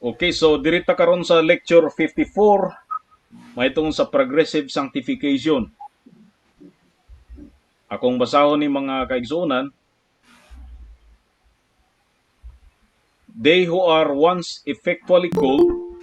Okay, so dirita karon sa lecture 54 mahitungod sa progressive sanctification. Akong basahon ni, mga kaigsuonan: "They who are once effectually called."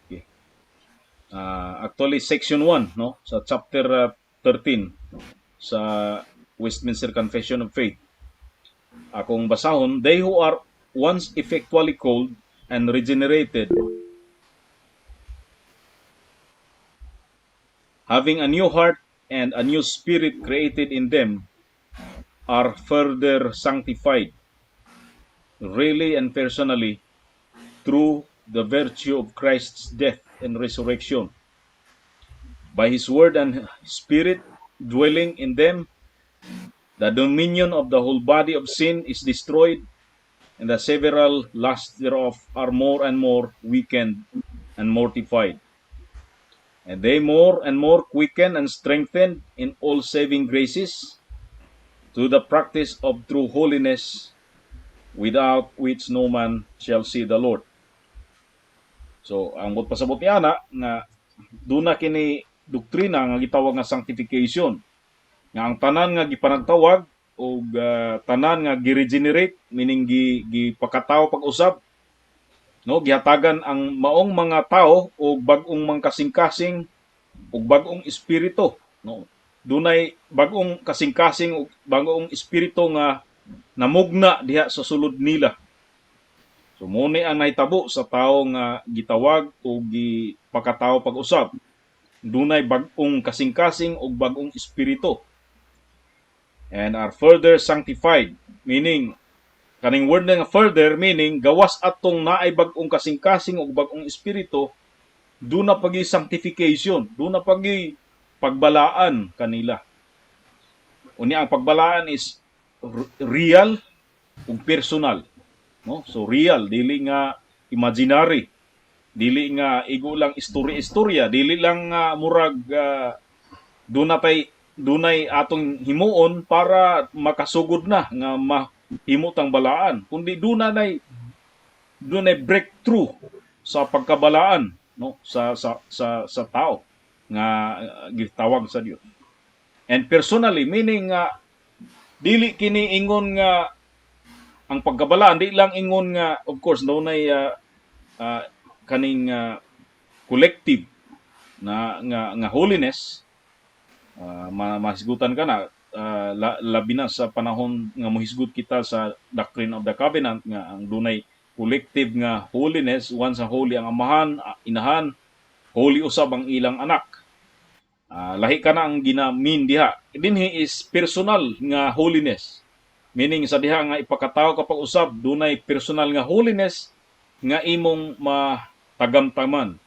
Okay. Actually section 1, no, sa chapter 13 sa Westminster Confession of Faith. Akong basahon: "They who are once effectually called and regenerated, having a new heart and a new spirit created in them, are further sanctified, really and personally, through the virtue of Christ's death and resurrection. By his word and spirit dwelling in them, the dominion of the whole body of sin is destroyed, and the several lusts thereof are more and more weakened and mortified. And they more and more quickened and strengthened in all saving graces to the practice of true holiness, without which no man shall see the Lord." So, ang pasabot ni ana nga duna kini doktrina nga gitawag nga sanctification, nga ang tanan nga gipanagtawag og tanan nga gi-regenerate, meaning gi gipakatawo pag-usab, no, gihatagan ang maong mga tao og bag-ong mga kasing-kasing ug bag-ong espiritu, no? Dunay bag-ong kasing-kasing ug bag-ong espiritu nga namugna diha sa sulod nila. So mao ni ang nahitabo sa tawo nga gitawag o gipakatawo pag-usab. Dunay bag-ong kasing-kasing ug bag-ong espiritu. "And are further sanctified," meaning kaning word nga "further," meaning gawas atong naay bag-ong kasing-kasing ug bag-ong espiritu, duna pagi sanctification, duna pagi pagbalaan kanila. Unya ang pagbalaan is real ug personal, no? So real, dili nga imaginary, dili nga igo lang istorya-istorya, dili lang nga murag duna tay dunay atong himuon para makasugod na nga mahimo tang balaan, kundi duna nay dunay breakthrough sa pagkabalaan, no, sa tao nga gitawag sa Dios. And personally, meaning nga dili kini ingon nga ang pagkabalaan di lang ingon nga, of course, dunay kaning collective na nga holiness, mahisgutan ka na, labi na sa panahon nga mohisgot kita sa doctrine of the covenant, nga ang dunay collective nga holiness, once a holy ang amahan, inahan, holy usab ang ilang anak. Lahi ka na ang ginamin diha. Dinhi is personal nga holiness, meaning sa diha nga ipakatawo ka pag-usab, dunay personal nga holiness nga imong matagamtaman.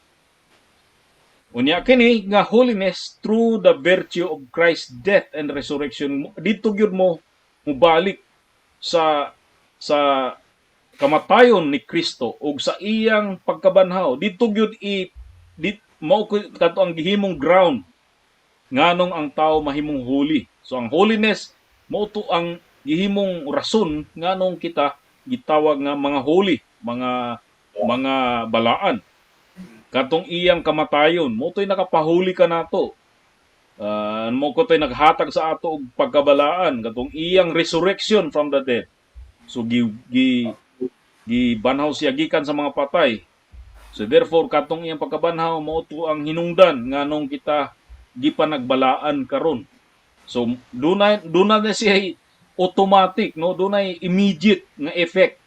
Unya kini nga holiness through the virtue of Christ's death and resurrection, dito gyud mo mubalik sa kamatayon ni Kristo ug sa iyang pagkabanhaw. Dito gyud i dit mao kato ang gihimong ground nganong ang tao mahimong holy. So ang holiness mao to ang gihimong rason nganong kita gitawag nga mga holy, mga balaan. Katong iyang kamatayon mo to'y nakapahuli ka nato, mo ko to'y naghatag sa ato og pagkabalaan, katong iyang resurrection from the dead. So gi gi gibanhaw siya gikan sa mga patay. So therefore, katong iyang pagkabanhaw mao to ang hinungdan nganong kita gipanagbalaan karon. So dunay na siya automatic, no, dunay immediate nga effect,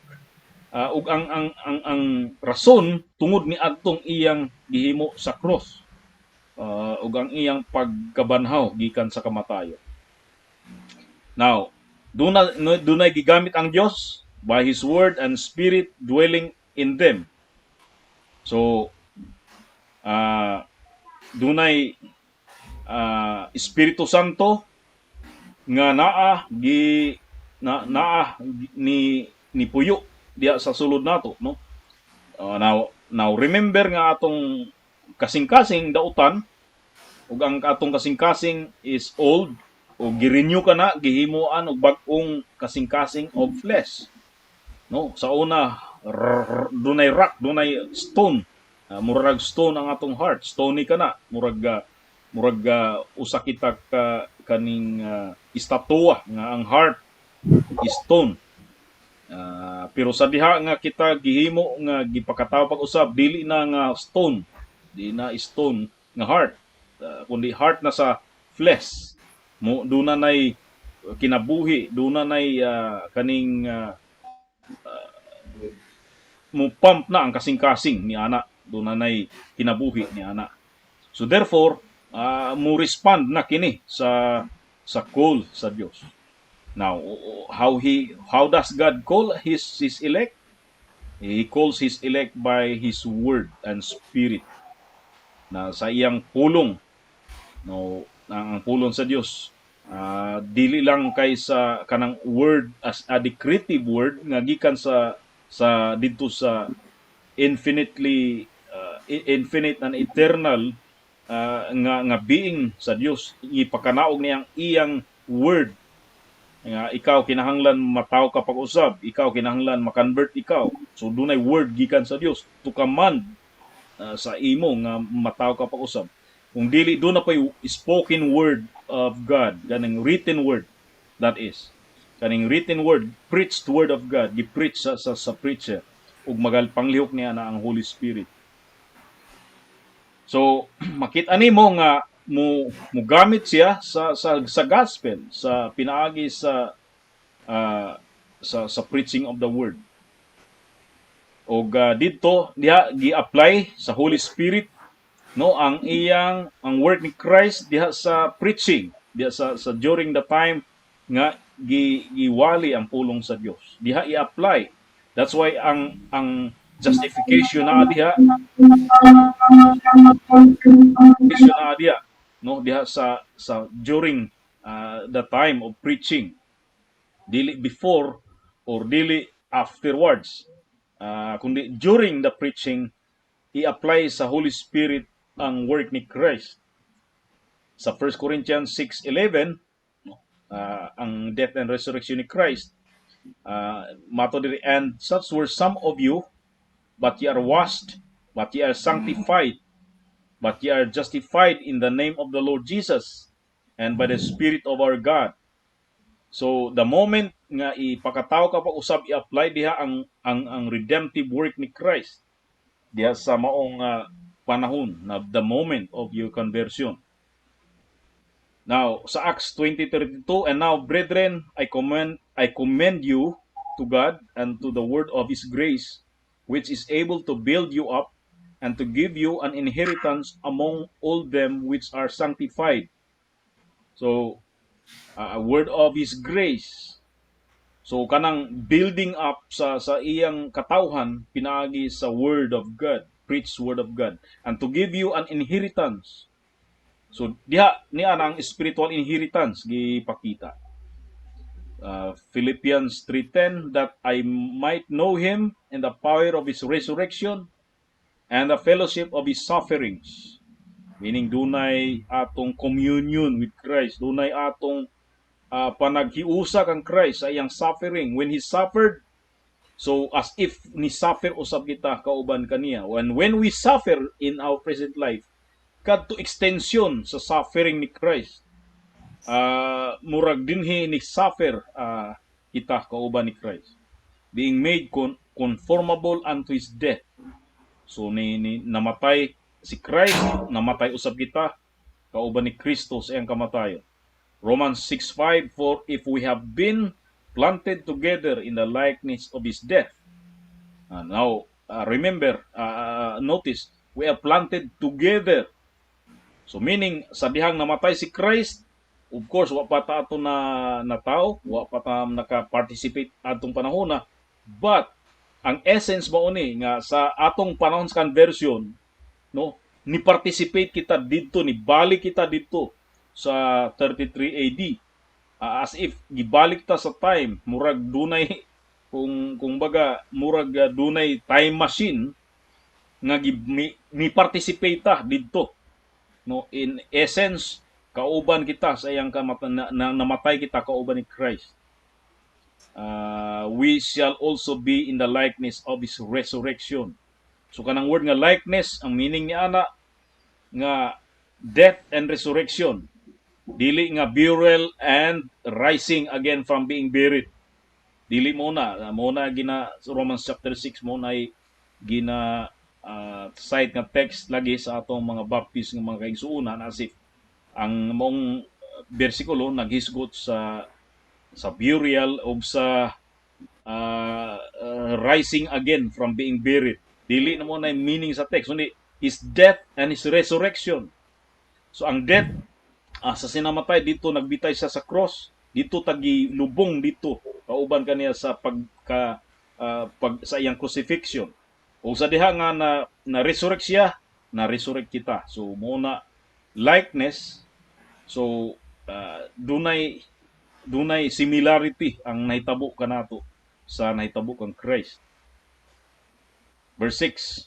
ug ang rason tungod ni adtong iyang gihimo sa cross ug ang iyang pagkabanhaw gikan sa kamatayon. Now, duna no, dunay gigamit ang Dios by his word and spirit dwelling in them. So dunay Espiritu Santo nga naa gi na naa ni ni puyo diha sa sulod nato, no? Now remember nga atong kasing-kasing dautan ug ang atong kasing-kasing is old o gi-renew ka na, gihimuan og bag-ong kasing-kasing og flesh, no? Sa una dunay rock, dunay stone. Murag stone ang atong heart, stony kana, murag usa kita ka kaning estatwa nga ang heart is stone. Pero sa diha nga kita gihimo nga gipakatawo pag-usab, dili na nga stone, di na stone nga heart, kundi heart na sa flesh mo. Duna nay kinabuhi, duna nay kaning mo pump na ang kasing-kasing ni ana, duna nay kinabuhi ni ana. So therefore, mo respond na kini sa call sa Dios. Now, how does God call his elect? He calls his elect by his word and spirit, na sa iyang pulong, no? Ang pulong sa Dios, dili lang kay sa kanang word as a decretive word nga gikan sa didto sa infinitely infinite and eternal nga being sa Dios. Ipakanaog niyang iyang word nga ikaw kinahanglan matawo ka pag-usab, ikaw kinahanglan ma-convert ikaw. So dunay word gikan sa Dios to command sa imo nga matawo ka pag-usab. Kung dili, duna pay spoken word of God, kaning written word, that is kaning written word, preached word of God, gi-preach sa preacher ug magal panglihok niya na ang Holy Spirit. So makita nimo nga mo mugamit siya sa gospel sa pinaagi sa preaching of the word. Og didto diha gi-apply sa Holy Spirit, no, ang iyang ang work ni Christ diha sa preaching, diha sa during the time nga giwali ang pulong sa Dios. Diha i-apply. That's why ang justification na diha, no, diha sa during the time of preaching, dili before or dili afterwards, kundi during the preaching i-apply sa Holy Spirit ang work ni Christ. Sa 1 Corinthians 6:11, no, ang death and resurrection ni Christ, mato diri, "And such were some of you, but ye are washed, but ye are sanctified, but ye are justified in the name of the Lord Jesus and by the Spirit of our God." So the moment nga ipakatawo ka pag-usab, i-apply diha ang redemptive work ni Christ diha sa maong panahon na the moment of your conversion. Now, sa Acts 20:32, "And now, brethren, I commend you to God and to the word of his grace, which is able to build you up and to give you an inheritance among all them which are sanctified." So, a word of his grace. So kanang building up sa iyang katawhan pinaagi sa word of God, preach word of God, and to give you an inheritance. So diha niya ang spiritual inheritance gipakita. Philippians 3:10, "That I might know him in the power of his resurrection and the fellowship of his sufferings." Meaning dunay atong communion with Christ, dunay atong panaghiusa kang Christ sa iyang suffering. When he suffered, so as if ni suffer usab kita kauban kaniya. And when we suffer in our present life, kadto extension sa suffering ni Christ. Murag dinhi ni suffer kita kauban ni Christ. "Being made conformable unto his death." So ni namatay si Christ, namatay usab kita kauban ni Kristo sa iyang kamatayon. Romans 6:5, "For if we have been planted together in the likeness of his death." Now, remember, notice, we are planted together. So meaning, sa dihang namatay si Christ, of course, wa pa ta ato na tao, wa pa ta naka-participate atong panahon na, but ang essence mao ni nga sa atong panahon sa conversion, no, ni participate kita didto, ni balik kita didto. sa 33 AD. As if gibalik ta sa time, murag dunay kung baga murag dunay time machine nga mi participate ta didto. No, in essence, kauban kita sa iyang namatay kita kauban ni Christ. We shall also be in the likeness of His resurrection. So kanang word nga likeness, ang meaning ni ana nga death and resurrection. Dili nga burial and rising again from being buried. Dili mo na gina Romans chapter 6 mo na gina cite nga text lagi sa atong mga Baptist nga mga kaigsuonan, as if ang maong bersikulo naghisgot sa burial o sa rising again from being buried. Dili na mo na meaning sa text, kundi His death and His resurrection. So ang death sa sinamatay dito, nagbitay siya sa cross, dito tagi lubong dito kauban kaniya sa pagka pag sa iyang crucifixion. O sa diha nga na resurrect siya, na resurrect kita. So mo na likeness. So dunay similarity ang nahitabo kanato sa nahitabo kang Christ. Verse 6,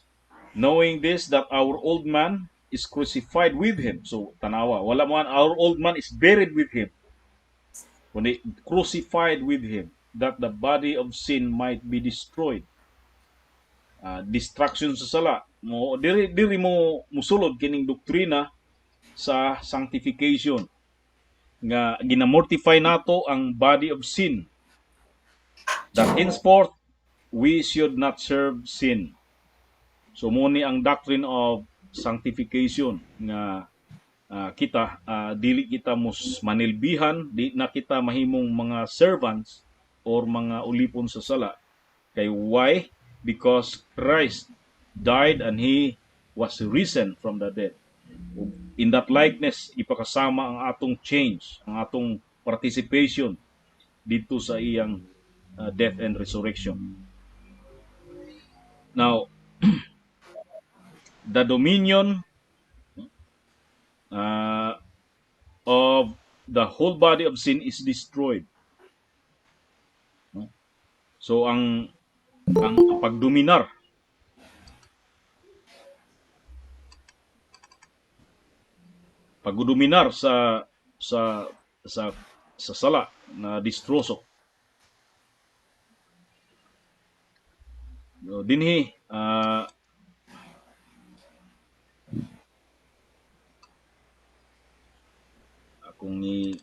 knowing this, that our old man is crucified with Him. So tanawa, wala mo our old man is buried with Him. Kundi crucified with Him, that the body of sin might be destroyed. Destruction sa sala. Mo diri mo musulod kining doktrina sa sanctification nga ginamortify nato ang body of sin, that henceforth we should not serve sin. So mo ni ang doctrine of sanctification nga kita dili kita mus manilbihan, di na kita mahimong mga servants or mga ulipon sa sala. Kay why? Because Christ died and He was risen from the dead. In that likeness, ipakasama ang atong change, ang atong participation dito sa iyang death and resurrection. Now, the dominion of the whole body of sin is destroyed. No? So ang pagdominar sa sala na distroso. So, dinhi akong i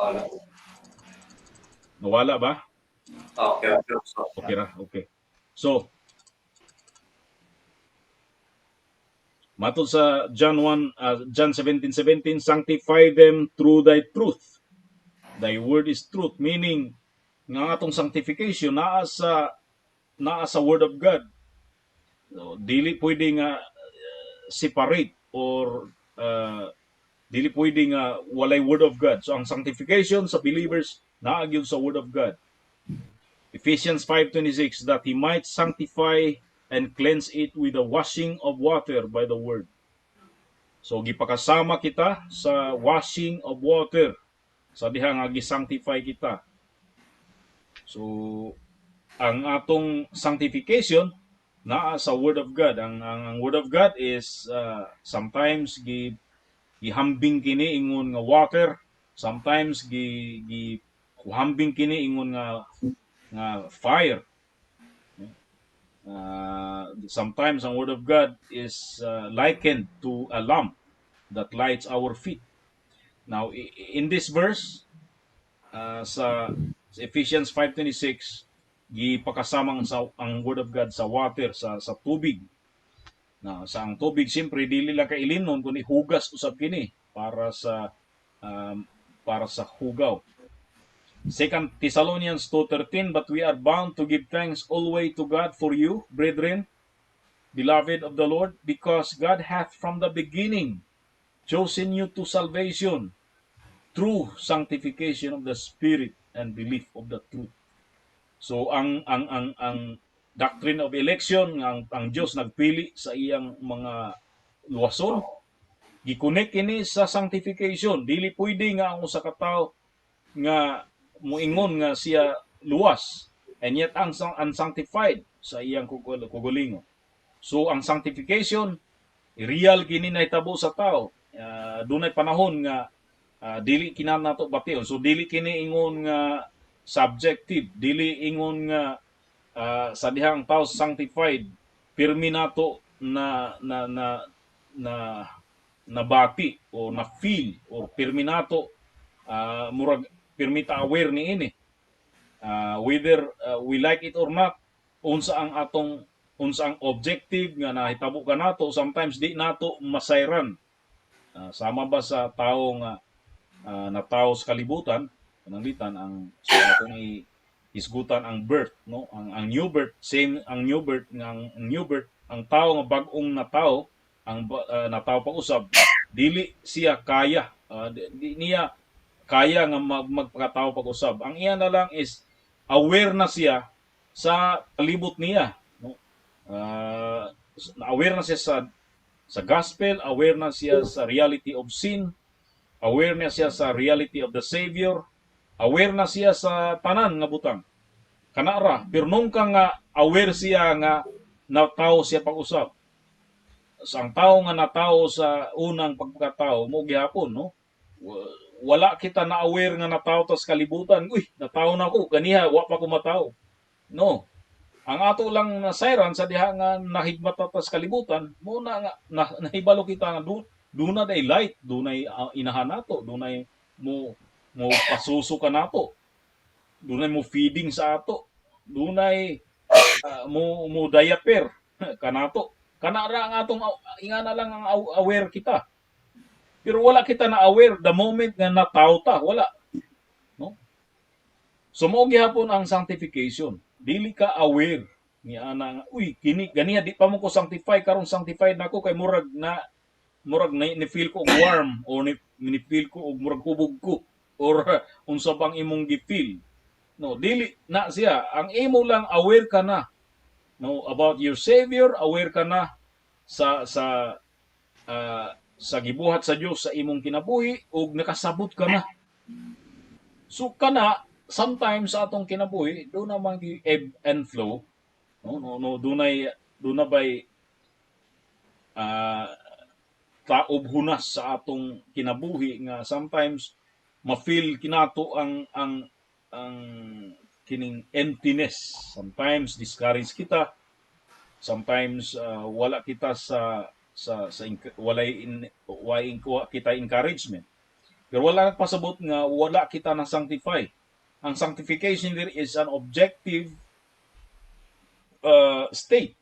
Wala. Nawala ba? Okay. Okay ra, okay. So, matod sa John 1, John 17:17, "Sanctify them through Thy truth. Thy word is truth," meaning nga atong sanctification naa sa word of God. So, dili pwede nga separate or dili pwede nga walay word of God. So ang sanctification sa believers naa gyud sa word of God. Ephesians 5:26, "That He might sanctify and cleanse it with the washing of water by the word." So gipakasama kita sa washing of water sa diha nga gisanctify kita. So ang atong sanctification naa sa word of God. Ang word of God is sometimes gi gihambing kini ingon nga water, sometimes gi gi hambing kini ingon nga fire. Sometimes ang word of God is likened to a lamp that lights our feet. Now, in this verse, sa Ephesians 5:26, gipakasamang sa ang word of God sa water, sa tubig. Na sa ang tubig, siyempre dili lang kay ilimnon kundi hugas usab kini para sa hugaw. Second Thessalonians 2:13, "But we are bound to give thanks always to God for you, brethren, beloved of the Lord, because God hath from the beginning chosen you to salvation through sanctification of the Spirit and belief of the truth." So ang Doctrine of election nga ang Dios nagpili sa iyang mga luwason, gi-connect kini sa sanctification. Dili pwede nga ang usa ka tawo nga muingon nga siya luwas and yet ang unsanctified sa iyang kaugalingon. So ang sanctification, real kini nahitabo sa tao. Dunay panahon nga dili kina nato bation. So dili kini ingon nga subjective, dili ingon nga sa dihang tao sanctified pirmi nato na na na na nabati o na feel or pirmi nato murag pirmi ta aware ni ini. Whether we like it or not, unsa ang atong, unsa ang objective nga nahitabo kanato, sometimes di nato masayran. Sama ba sa tao nga natawo sa kalibutan, pananglitan ang, so atong hisgutan ang birth, no, ang new birth, same ang new birth nga ang new birth, ang tao nga bag-ong natawo, ang natawo pag-usab, dili siya kaya, di niya kaya nga magpakatao pag-usab. Ang iya na lang is aware na siya sa palibot niya, no? Aware na siya sa gospel, aware na siya sa reality of sin, aware na siya sa reality of the Savior, aware na siya sa tanan nga butang. Kana ra, pero nung ka nga aware siya nga natawo siya pag-usab. Sa ang tao nga natawo sa unang pagkatao mo gihapon, no? Wala kita na aware nga natawo ta sa kalibutan. "Uy, natawo na ako, ganiha wa pa ko matawo." No. Ang ato lang nasayran sa diha nga nahigmat ta sa kalibutan, mo na nga nahibalo kita nga duna day light, dunay inahan nato, dunay mo mo pasuso kanato. Dunay mo feeding sa ato. Dunay mo mo diaper kanato. Kana ra ang atong ingana lang ang aware kita. Pero wala kita na aware the moment nga natawo ta, wala. No? So mao gihapon ang sanctification. Dili ka aware ni ana nga, "Uy, kini ganiha di pa mo ko sanctify, karon sanctified na ako kay murag na ni feel ko og warm or ni feel ko og murag hubog ko," or unsa bang imong gi-feel. No, dili na siya. Ang imo lang, aware ka na, no, about your Savior, aware ka na sa gibuhat sa Dios sa imong kinabuhi ug nakasabot ka na. So kana sometimes sa atong kinabuhi duna man gi ebb and flow, no, dunay, duna bay taob hunas sa atong kinabuhi nga sometimes ma-feel kinato ang kining emptiness. Sometimes discourage kita, sometimes wala kita sa walay in, way kita encouragement, pero wala nagpasabot nga wala kita na sanctify. Ang sanctification there is an objective state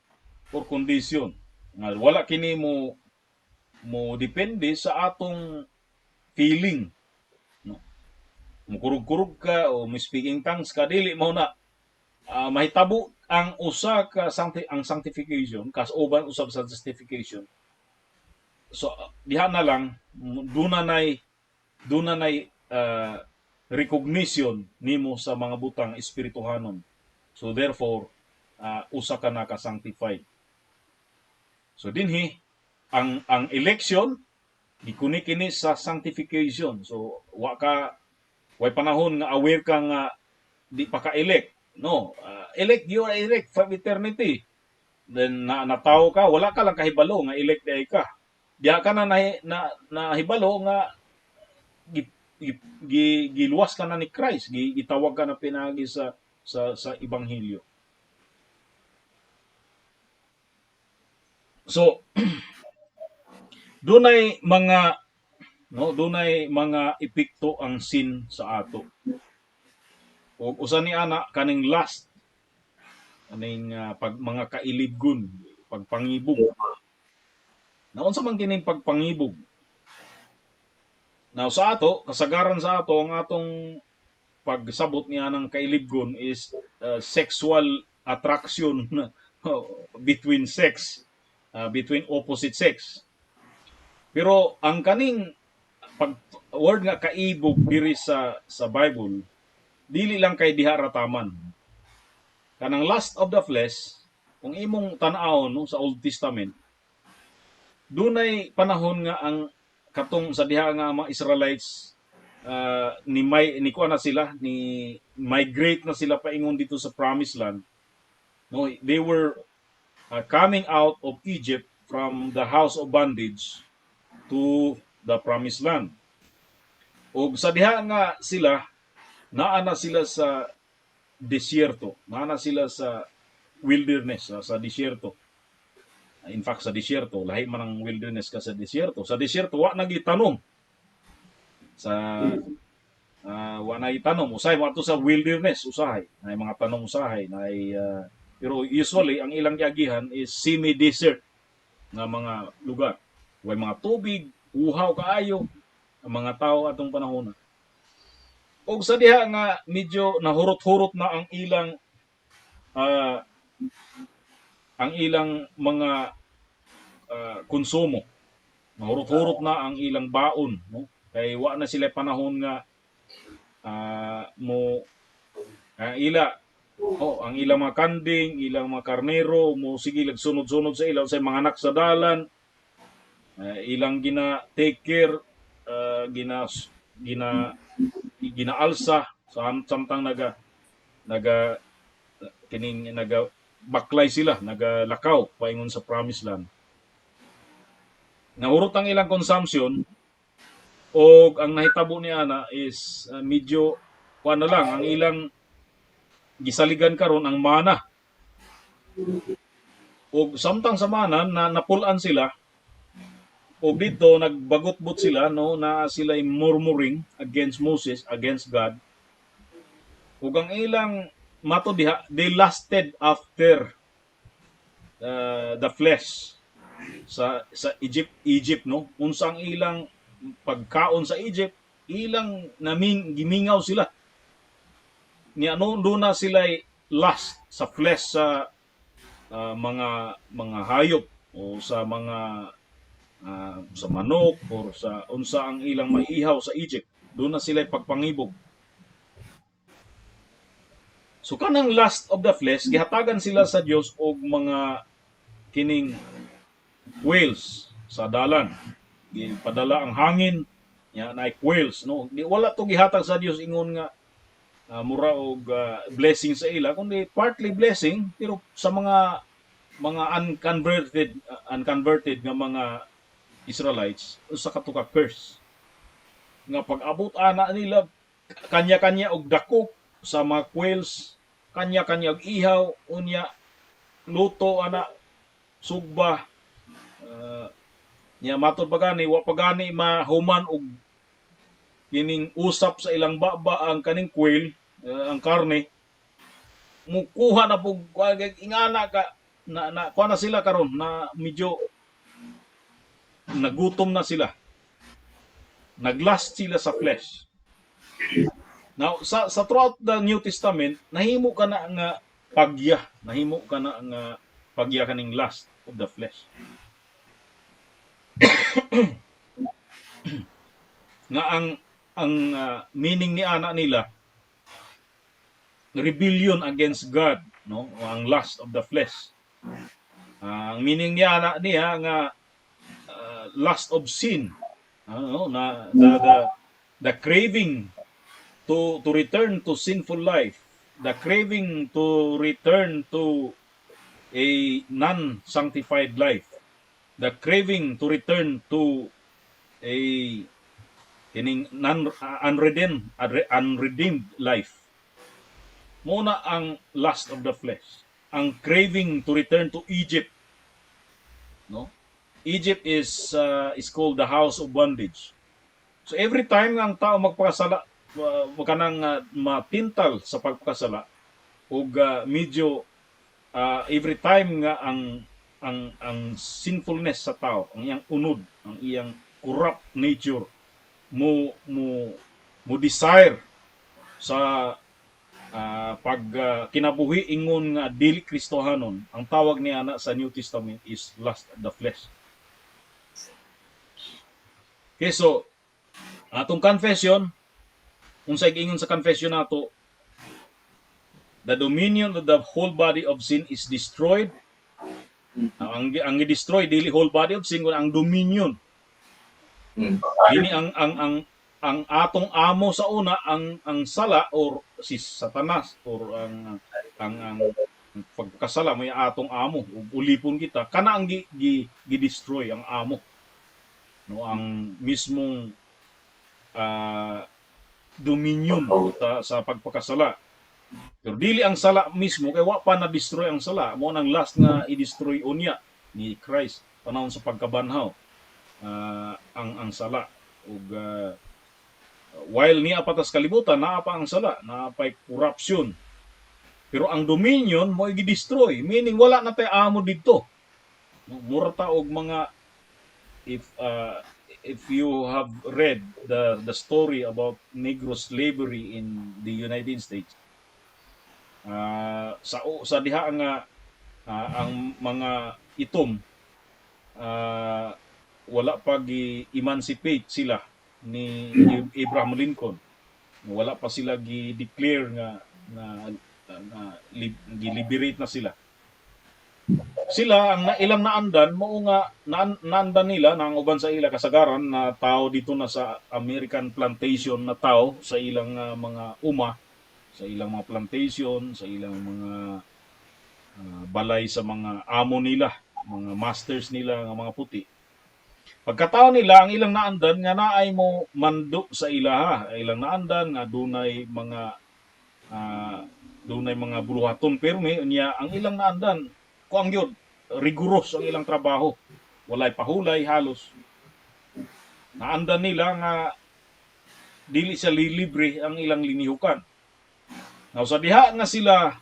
or condition nga wala kini mo mo depende sa atong feeling, no? Mukurog-kurog ka o mo speaking tongues ka, dili mao na. Mahitabo ang usa ka ang sanctification kas uban usab sa justification. So diha na lang duna nay recognition nimo sa mga butang espirituhanon. So therefore usa ka na ka sanctified. So dinhi ang election gikuni kini sa sanctification. So wa ka, way panahon nga aware ka nga di pa ka elect. No, elect, you are elect from eternity. Then na natawo ka, wala ka lang kahibalo nga elect diay ka. Diha ka na nahibalo nga giluwas ka na ni Christ, gitawag ka na pinaagi sa ebanghelyo. So dunay mga, no, dunay mga epekto ang sin sa ato. Ug usa ni ana kaning lust, kaning pag mga kailibgon, pagpangibog. Naunsa man kining pagpangibog? Now sa ato, kasagaran sa ato, ang atong pagsabot niya ng kailibgon is sexual attraction between sex, between opposite sex. Pero ang kaning pag word nga kaibog diri sa Bible, dili lang kay diha ra taman. Kanang lust of the flesh Kung imong tan-awon, no, sa Old Testament, dunay panahon nga ang katong sa diha nga mga Israelites, ni may ni kuha na sila, ni migrate na sila paingon dito sa Promised Land, no? They were coming out of Egypt, from the house of bondage to the Promised Land. Ug sa diha nga sila naa na sila sa desierto, naa na sila sa wilderness, sa desierto. In fact, sa desierto, lahi man ang wilderness ka sa desierto. Sa desierto, wa nagitanom sa wa na itanom. Usahay mo sa wilderness, usahay na mga tanom, usahay na, pero usually ang ilang giagihan is semi-desert nga mga lugar, way mga tubig, uhaw kaayo ang mga tao atong panahon. Og sa diha nga medyo nahurot-hurot na ang ilang mga konsumo, nahurot-hurot na ang ilang baon, no, kay wa na sila panahon nga mo ang ila, oh, ang ilang mga kanding, ilang mga karnero mo sige sunod-sunod sa ila sa mga anak sa dalan, ilang gina take care, gina gina ginaalsa sa samtang naga naga kining naga baklay sila, nagalakaw paingon sa Promised Land. Nahurot ang ilang consumption og ang nahitabo ni ana is medyo kuan na lang ang ilang gisaligan karon, ang mana. Og samtang sa mana na napulan sila og dito nagbagot-bot sila, no, na sila murmuring against Moses, against God. Ug ang ilang mato diha, they lusted after the flesh sa Egypt, no? Unsa ang ilang pagkaon sa Egypt, ilang naming gimingaw sila niya, no? Doon na sila lust sa flesh, sa mga hayop o sa mga sa manok or sa unsa ang ilang maihaw sa Egypt. Doon na sila pagpangibog. So kanang lust of the flesh, gihatagan sila sa Dios og mga kining quails sa dalan. Gipadala ang hangin nya na quails, no? Di wala to gihatag sa Dios ingon nga mura og blessing sa ila, kundi partly blessing, pero sa mga unconverted nga mga Israelites, usa ka to ka curse nga pag-abot ana nila, kanya-kanya og dako sa mga quails, kanya-kanya og ihaw. Unya luto ana, sugba, nya matod pa gani, wa pa gani mahuman og kining usap sa ilang baba ang kaning quail, ang karne, mukuha na pug ingana ka na kuha na sila karon na medyo nagutom na sila, naglust sila sa flesh. Now, sa throughout the New Testament, nahimo ka na nga pagya, nahimo ka na nga pagya kaning lust of the flesh nga ang meaning ni ana nila, rebellion against God, no? O ang lust of the flesh. Ang meaning niya ana niya nga lust of sin, ano na the craving to return to sinful life, the craving to return to a non-sanctified life, the craving to return to a kining non unredeemed life. Muna ang lust of the flesh, ang craving to return to Egypt, no? Egypt is called the house of bondage. So every time nga ang tao magpakasala, kanang matintal sa pagpakasala ug medyo every time nga ang sinfulness sa tao, ang iyang unod, ang iyang corrupt nature mo desire sa pag kinabuhi ingon nga dili Kristohanon, ang tawag niya na sa New Testament is lust of the flesh. Okay, so atong confession, unsay giingon sa confession nato? The dominion of the whole body of sin is destroyed. Ang gi-destroy dili whole body of sin, kundi ang dominion. Kini ang atong amo sa una, ang sala or si Satanas or ang pagkasala may atong amo ug ulipon kita, kana ang gi-destroy ang amo, no, ang mismong dominion sa pagpakasala, pero dili ang sala mismo kay wa pa na destroy ang sala. Mo nang last nga i-destroy unya ni Christ panahon sa pagkabanhaw ang sala. Ug while niya pa tas kalibutan, naa pa ang sala, naa pa'y corruption, pero ang dominion mo i-destroy, meaning wala na tay amo didto. Mura ta og mga if you have read the story about Negro slavery in the United States, sa diha nga ang mga itom, wala pa gi-emancipate sila ni Abraham Lincoln, wala pa sila gi-declare nga gi-liberate na sila. Sila ang na, ilang naandan mao nga naandan nila na ang uban sa ila kasagaran na tao dito na sa American plantation, na tao sa ilang mga uma, sa ilang mga plantation, sa ilang mga balay sa mga amo nila, mga masters nila nga mga puti. Pagkatao nila, ang ilang naandan nga naay mo mando sa ilaha. Ilang naandan nga dunay mga buluhaton permi niya. Ang ilang naandan kuang gyud, rigorous ang ilang trabaho, walay pahulay halos. Naandan nila nga dili siya lilibre ang ilang linihukan. Now, sa diha nga sila,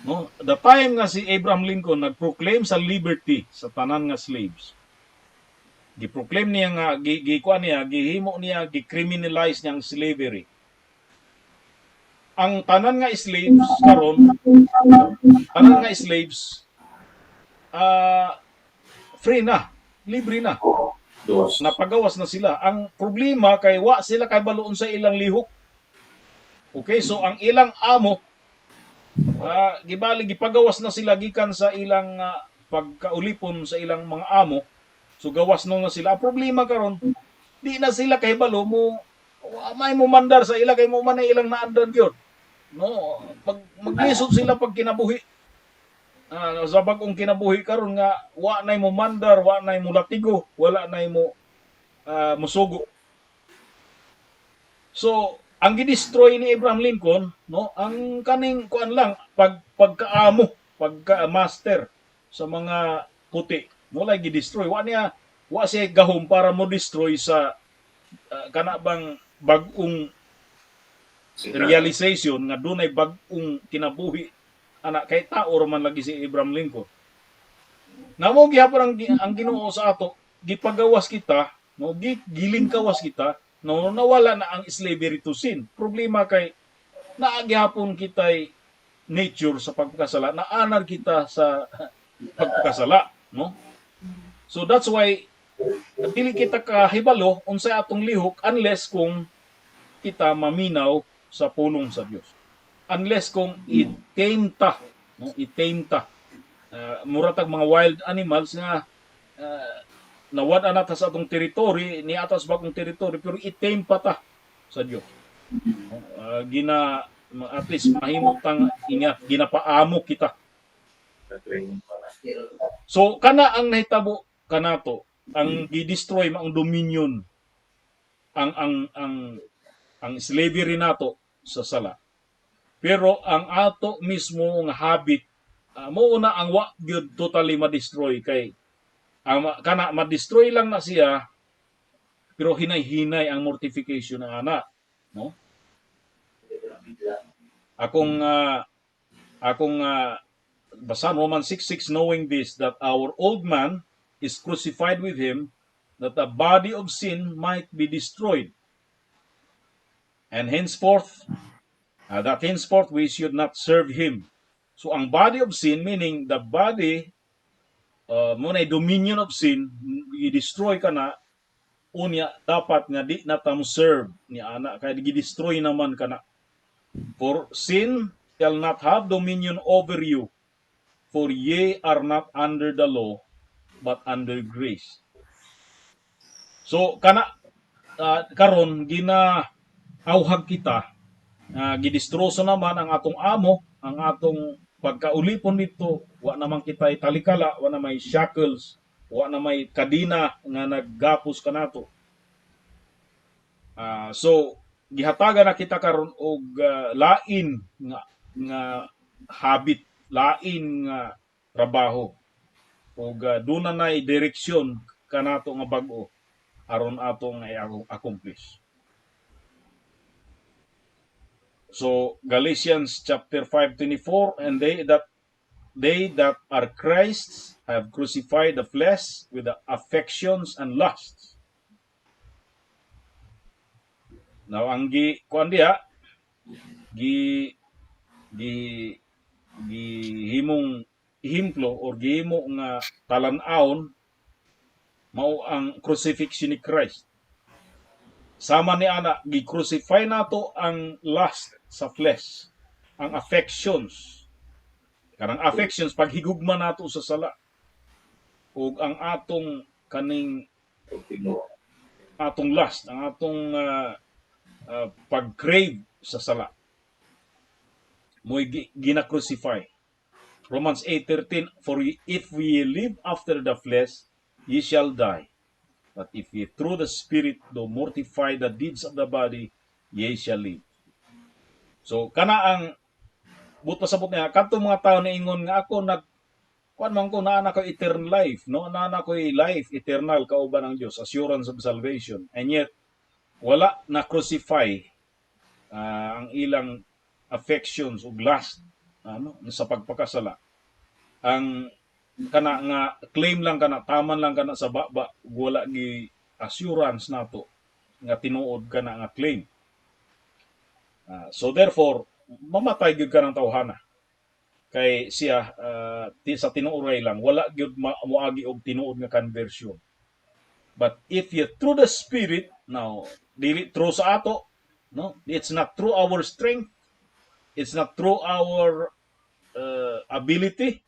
no, the time nga si Abraham Lincoln nag-proclaim sa liberty sa tanan nga slaves, gi-proclaim niya nga gi, gi kuan niya, gihimo niya, gi-criminalize niya ang slavery. Ang tanan nga slaves karon, tanan nga slaves, free na, libre na. Duwas. Napagawas na sila. Ang problema kay wa sila kay baluon sa ilang lihok. Okay, so ang ilang amo, gibali gipagawas na sila gikan sa ilang pagkaulipon sa ilang mga amo. So gawas no na sila. Ang problema karon, di na sila kahibalo mo wa may mo mandar sa ila kay mo man na ilang naandan gyud. No, maglisod sila pag kinabuhi. Sa bag-ong kinabuhi karon nga wa nay mo mandar, wa nay mo latigo, wala nay mo musugo. So, ang gidestroy ni Abraham Lincoln, no, ang kaning kuan lang, pagkaamo, pagka-master sa mga puti. Wala gidestroy. Wa niya, wa siya gahom para mo destroy sa kana bang bag-ong realization nga dunay bag-ong kinabuhi ana, kay tao ra man lagi si Abraham Lincoln. Namo gihapon ang Ginoo sa ato, gipagawas kita, no, gilingkawas kita, no, nawala na ang slavery to sin. Problema kay naa gihapon kitay nature sa pagpakasala, naanar kita sa pagpakasala, no? So that's why dili kita kahibalo unsay atong lihok unless kung kita maminaw sa pulong sa Dios. Unless kung i-tame ta, no? I-tame ta. Mura tag mga wild animals nga nawad na ta sa atong territory, ni atas bagong territory, pero i-tame pa ta sa Dios. No? Gina at least mahimo tang ingat, ginapaamo kita. So kana ang nahitabo kanato, ang gi-destroy ang dominion, ang slavery nato sa sala. Pero ang ato mismo nga habit, mo una ang wa gyud totally ma-destroy, kay ang kana ma-destroy lang na siya, pero hinay-hinay ang mortification na ana, no? Akong basan Romans 6:6, "Knowing this, that our old man is crucified with him, that the body of sin might be destroyed and henceforth that henceforth we should not serve him." So ang body of sin, meaning the body, mo na dominion of sin, i-destroy ka na unya, dapat nga di na ta mo serve ni ana kay gi-destroy naman kana. "For sin shall not have dominion over you, for you are not subject to law, but For ye are not under the law, but under grace." So kana karon gina awhag kita, gidistroso naman ang atong amo, ang atong pagkaulipon dito, wa naman kita talikala, wa na may shackles, wa na may kadina nga naggapos kanato. So gihatagan na kita karon og lain nga nga habit, lain nga trabaho ug duna nay direksyon kanato nga bag-o aron atong i-accomplish. So Galatians chapter 5:24, "And they that are Christ's have crucified the flesh with the affections and lusts." Now ang gi kuan diha, gi gi gihimong ehemplo or gihimo nga talan-awon mao ang crucifixion ni Christ. Sama ni ana, gi-crucify nato ang lust sa flesh, ang affections. Kanang affections, paghigugma nato sa sala. Ug ang atong kaning atong lust, ang atong pag-crave sa sala. Mo'y gina-crucify. Romans 8:13, "For if we live after the flesh, ye shall die. But if ye through the Spirit do mortify the deeds of the body, ye shall live." So kana ang buot pasabot niya kadto mga tawo na ingon nga ako nag kuan man ko, naa na ko eternal life, no, naa na ko life eternal kauban ang Dios, assurance of salvation, and yet wala na crucify ang ilang affections ug lust ano sa pagpakasala. Ang kana nga claim lang kana, taman lang kana sa baba, wala gi assurance nato nga tinuod kana nga claim. So therefore mamatay gyud ka ng tawhana kay siya sa tinuoray lang, wala gyud moagi og tinuod nga conversion. But if you through the Spirit, now dili through sa ato, no, it's not through our strength, it's not through our ability,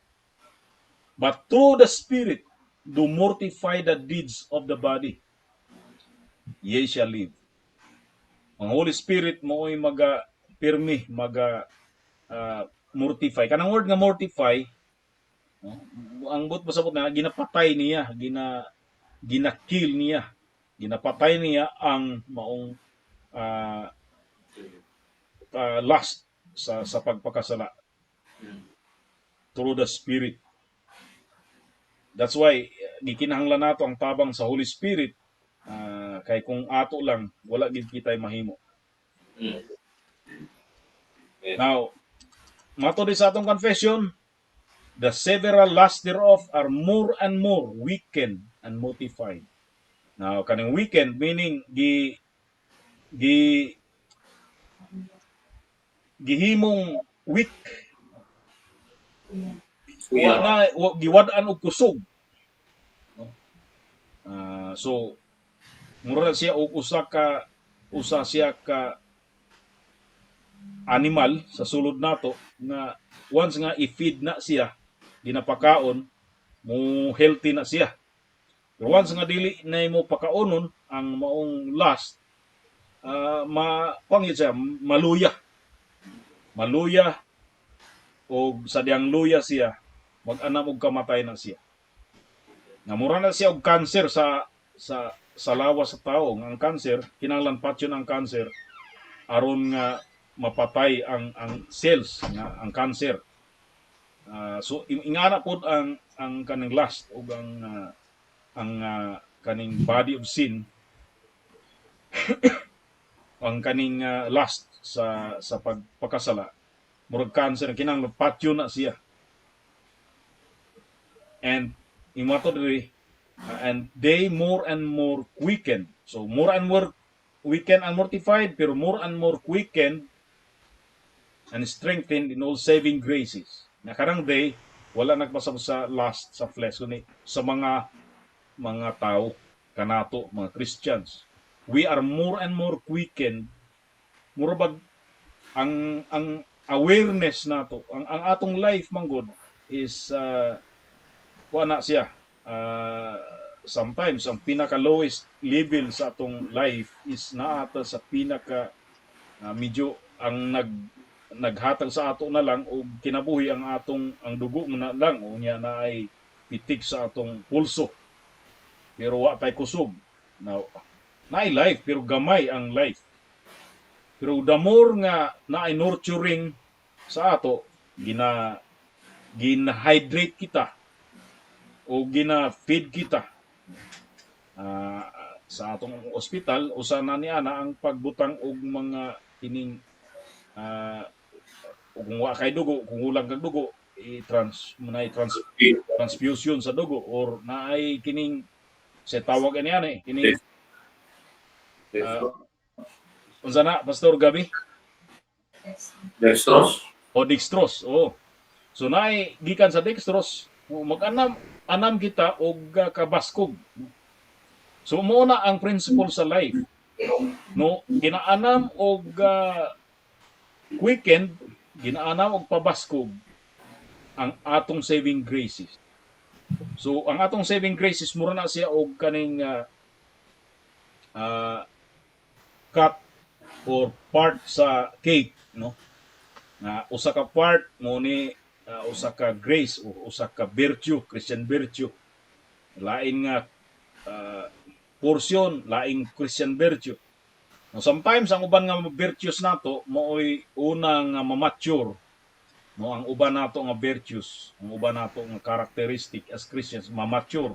but through the Spirit do mortify the deeds of the body, ye shall live. Ang Holy Spirit mooy maga pirmi maga mortify. Kanang word nga mortify, no, ang buot pasabot na ginapatay niya, gina gina-kill niya, ginapatay niya ang maong lust sa pagpakasala through the Spirit. That's why gikinahanglan nato ang tabang sa Holy Spirit, kay kung ato lang, wala gid kitay mahimo. Now, mato di sa atong confession, "The several lusts thereof are more and more weakened and mortified." Now, kaning weakened meaning gi gi gihimong weak. Wa na wa, giwad-an og kusog. No? So mura siya og usa siya ka animal sa sulod nato nga once nga i-feed na siya, ginapakaon mo, healthy na siya. Pero once nga dili na mo pakaonon ang maong lust, ma kuan siya, maluya. Maluya og sa diyang luya siya, mag-anam og kamatay na siya. Nga mura na siya og cancer sa lawas sa tao. Nga ang cancer, kinahanglan patyon ang cancer aron nga mapatay ang cells nga ang cancer. So ingana pod ang kaning lust ug ang kaning body of sin, ang kaning lust sa pagpakasala, murag cancer, kinahanglan patyon na siya. And imato diri, "And they more and more quickened." So more and more weakened and mortified, pero more and more quickened and strengthened in all saving graces. Na karang they, wala nagpasabot sa lust sa flesh kundi sa mga tao kanato, mga Christians. We are more and more quickened. Mura bag ang awareness nato, ang atong life manggod is kuha na siya. Sometimes ang pinaka lowest level sa atong life is naa ta sa pinaka medyo ang naghatag sa ato na lang og kinabuhi ang atong ang dugo na lang, unya na ay pitik sa atong pulso, pero wa pay kusog. Now, naay life pero gamay ang life. Pero the more nga naay nurturing sa ato, gina hydrate kita o gina feed kita sa atong ospital, usa na ni ana ang pagbutang og mga kining kung wa kay dugo, kung kulang kag dugo, i-trans na trans transfusion sa dugo or naay kining sa tawag ani ana eh, kining unsa na, Pastor Gabi? Dextrose. O dextrose, oo. So naay gikan sa dextrose, mag-anam anam kita og kabaskog. So mao na ang principle sa life. No, ginaanam og quickened, ginaanam og pabaskog ang atong saving graces. So ang atong saving graces, mura na siya og kaning cut or part sa cake, no? Nga usa ka part mo ni usa ka grace o usa ka virtue, Christian virtue. Lain nga portion, laing Christian virtue. Now, sometimes ang uban nga virtues nato maoy una nga ma-mature, no? Ang uban nato nga virtues, ang uban nato nga characteristic as Christians, ma-mature.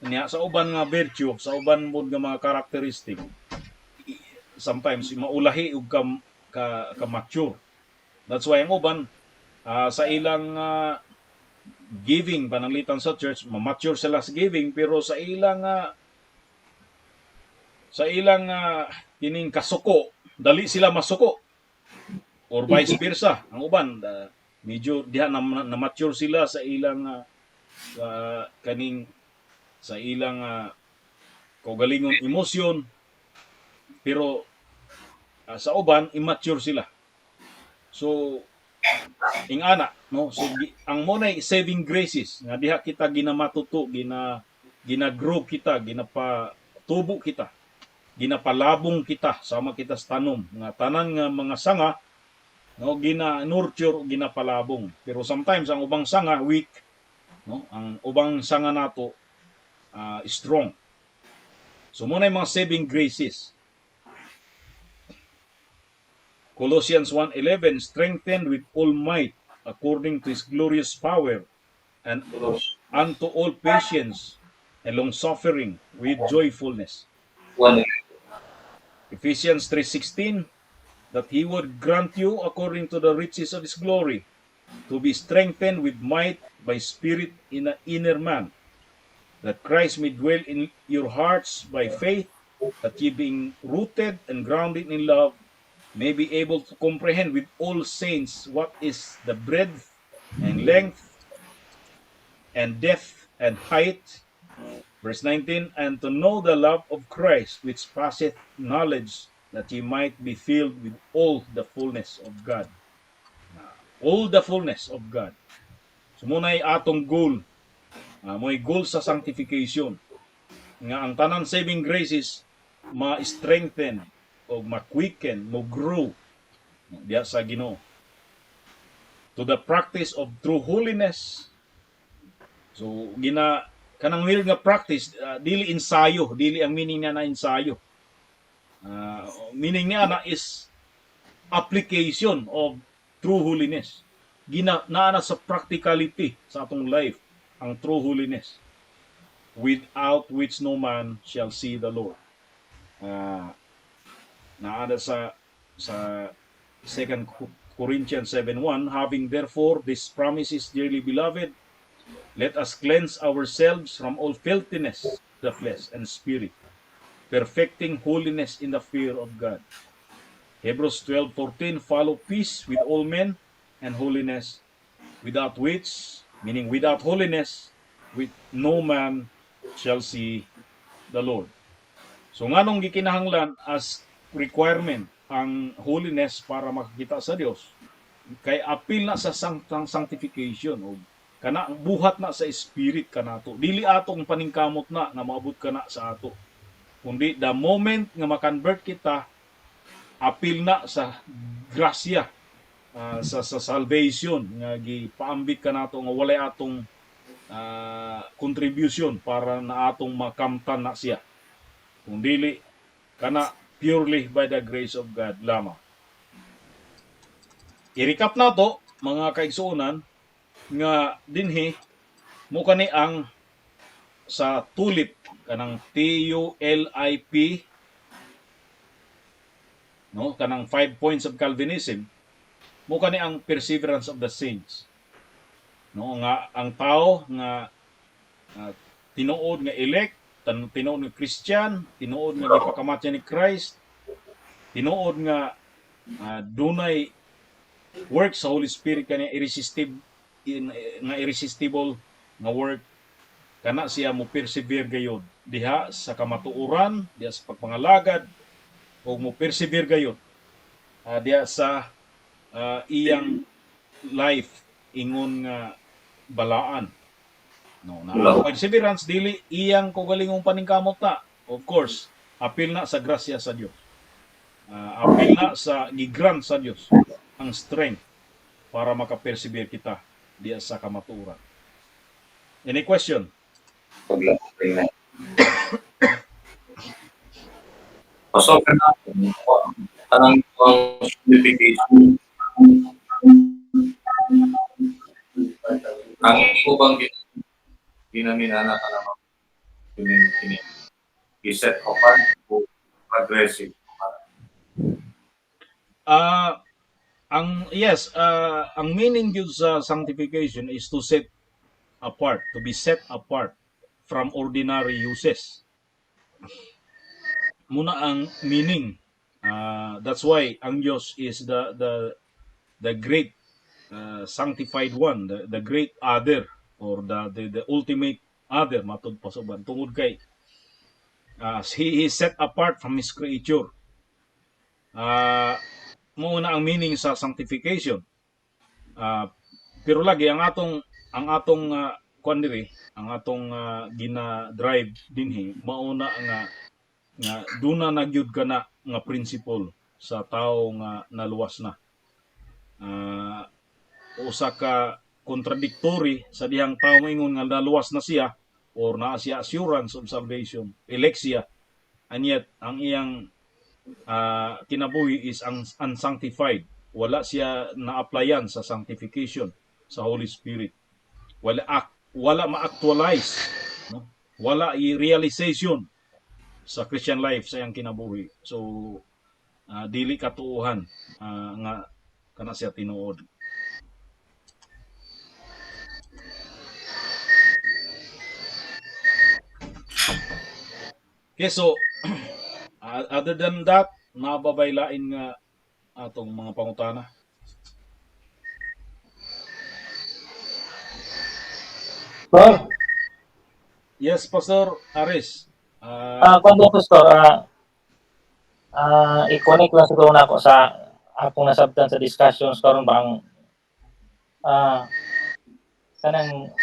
Niya sa uban nga virtue, sa uban mod nga mga characteristic, sometimes maulahi og ka mature. That's why ang uban sa ilang giving, pananglitan sa church, ma-mature sila sa giving, pero sa ilang kining kasuko, dali sila masuko, or vice versa. Ang uban medyo diha na mature sila sa ilang kaning sa ilang kaugalingon emosyon, pero sa uban immature sila. So ingana, no? So ang mo nay saving graces nga diha kita ginamatuto, gina grow kita, ginapa tubo kita, ginapalabong kita sama kita sa tanom nga tanan nga mga sanga, no, gina nurture, ginapalabong. Pero sometimes ang ubang sanga weak, no? Ang ubang sanga nato strong. So mo na mga saving graces. Colossians 1:11, "Strengthened with all might according to his glorious power and unto all patience and long suffering with joyfulness." One. Ephesians 3:16, "That he would grant you, according to the riches of his glory, to be strengthened with might by Spirit in the inner man, that Christ may dwell in your hearts by faith, that ye, being rooted and grounded in love, may be able to comprehend with all saints what is the breadth and length and depth and height." Verse 19, "And to know the love of Christ, which passeth knowledge, that ye might be filled with all the fullness of God." All the fullness of God. So mao nay atong goal. Mo'y goal sa sanctification. Nga ang tanan saving graces ma-strengthen o ma-quicken, mo grow diya sa Ginoo. To the practice of true holiness. So gina kanang weird nga practice, dili ensayo, dili ang meaning niya na ensayo. Meaning niya na is application of true holiness. Gina naa na sa practicality sa atong life ang true holiness, without which no man shall see the Lord. Naa na sa 2 Corinthians 7:1, "Having therefore these promises, dearly beloved, let us cleanse ourselves from all filthiness, the flesh and spirit, perfecting holiness in the fear of God." Hebrews 12:14, "Follow peace with all men and holiness, without which," meaning without holiness, "with no man shall see the Lord." So nganong gikinahanglan as requirement ang holiness para makakita sa Dios? Kay apil na sa sanctification o Kana buhat na sa Spirit kanato. Dili atong paningkamot na nga moabot kana sa ato. Kundi the moment nga ma-convert kita, apil na sa grasya, sa salvation nga gipaambit kanato nga walay atong contribution para na atong makamtan na siya. Kung dili kana purely by the grace of God lamang. I-recap nato, mga kaigsuonan, nga dinhi mo kani ang sa tulip, kanang TULIP, no, kanang 5 points of Calvinism, mo kani ang perseverance of the saints, no, nga ang tao nga tinuod nga elect, tinuod nga Christian, tinuod nga gipakamatya ni Christ, tinuod nga dunay work sa Holy Spirit kaniya, irresistible nga irresistible nga work, kana siya mo persevere gayud diha sa kamatuoran, diha sa pagpangalagad, ug mo persevere gayud diha sa iyang life ingon nga balaan, no, na ang perseverance dili iyang kaugalingong paningkamot na. Of course, apil na sa grasya sa Dios, apil na sa gigrant sa Dios ang strength para makapersevere kita diha sa kamatuoran. Any question? Paglating na. So, kanang ang sanctification, ang imo bang ginaminana ka naman kini kini i-set apart o progressive? Ah, ang yes, ang meaning gyud sa sanctification is to set apart, to be set apart from ordinary uses. Muna ang meaning. That's why ang Diyos is the great sanctified one, the great other or the ultimate other matud pa sa uban tungod kay he is set apart from his creature. Mo na ang meaning sa sanctification. Pero lagi ang atong kuan diri, ang atong gina-drive dinhi mao na nga nga duna na gyud kana nga principle sa tawo nga naluwas na. Usa ka contradictory sa dihang tawo maingon nga naluwas na siya or naa siya assurance of salvation, elect siya, and yet ang iyang kinabuhi is unsanctified. Wala siya na-applyan sa sanctification sa Holy Spirit. Wala ma-actualize, no? Wala i-realization sa Christian life sa iyang kinabuhi. So dili katuohan nga kana siya tinuod. Okay, so other than that, naa ba lain nga atong mga pangutana? Pastor, Yes, Pastor Aris. Kung Pastor, i-connect lang siguro na ako sa akong nasabtan sa discussions karon ba ang kanang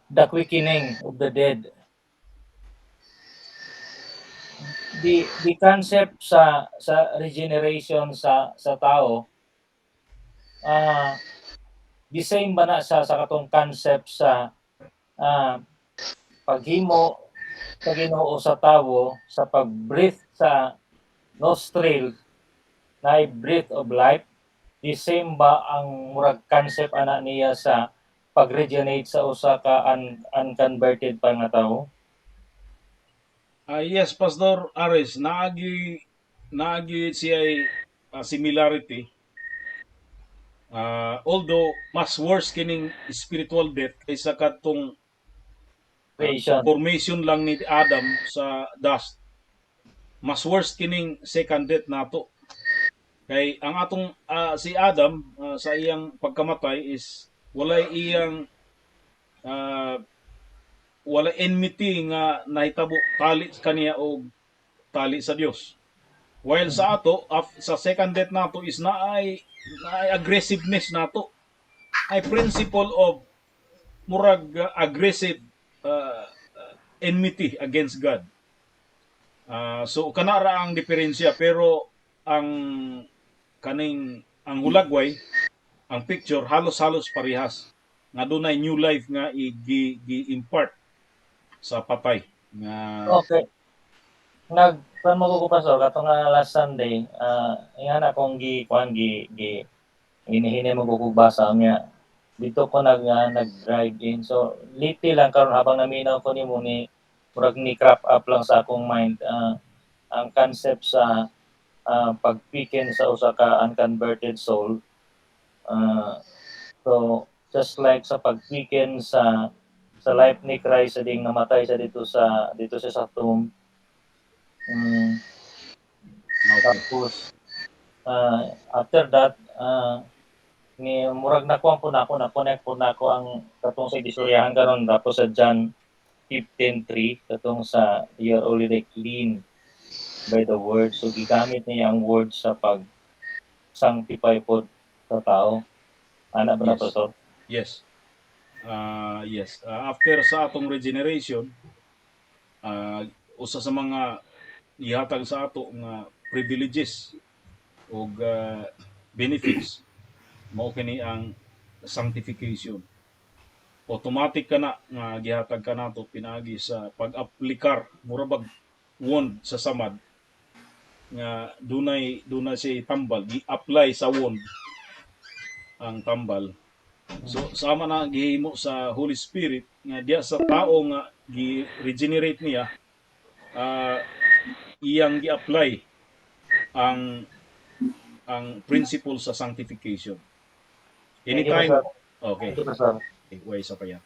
the quickening of the dead. The concept sa regeneration sa tao, the same ba na sa katong concept sa paghimo sa Ginoo sa tawo sa pag-breathe sa nostril na breath of life, the same ba ang murag concept ana niya sa pag-regenerate sa usa ka unconverted pa nga tawo? Yes, Pastor Aris, naagi siya similarity. Although mas worse kining spiritual death kaysa katong Creation. Formation lang ni Adam sa dust. Mas worse kining second death nato. Kay ang atong si Adam sa iyang pagkamatay is walay iyang wala enmity nga nahitabo tali kaniya og tali sa Dios. While sa ato sa second death nato is naay aggressiveness nato. Ay principle of murag aggressive enmity against God. So kana ra ang diferensya, pero ang kaning ang hulagway, ang picture halos-halos parehas nga dunay new life nga gi-impart sa patay nga. Okay. Nag kuan mo ko, Pastor, kato nga last Sunday, nga na akong gi kuan gi gi hinihini mo ko basa niya. Dito ko nag drive in. So liti lang karon habang naminaw ko nimo ni murag ni crop up lang sa akong mind ang concept sa pag-quicken sa usa ka unconverted soul. So just like sa pag-quicken sa life ni Christ sa ding namatay sa dito sa tomb. Tapos after that ni murag nakuha po nako, na connect po nako ang katong sa gistoryahan karon, tapos sa John 15:3, katong sa "You are already clean by the word." So gigamit niya ang word sa pag sanctify po sa tao. Ana ba na, Yes. Pastor? Yes. Yes. After sa atong regeneration, usa sa mga ihatag sa ato nga privileges og benefits mao kini ang sanctification. Automatic ka na nga gihatag ka nato pinaagi sa pag-aplikar, mura bag wound sa samad nga dunay siya tambal, gi-apply sa wound ang tambal. So sama na gihimo sa Holy Spirit nga diya sa tao nga gi-regenerate niya, iyang gi-apply ang principle sa sanctification. Thank you, Anytime Pastor. Okay. Thank you, Pastor. Okay, way sa pa yan.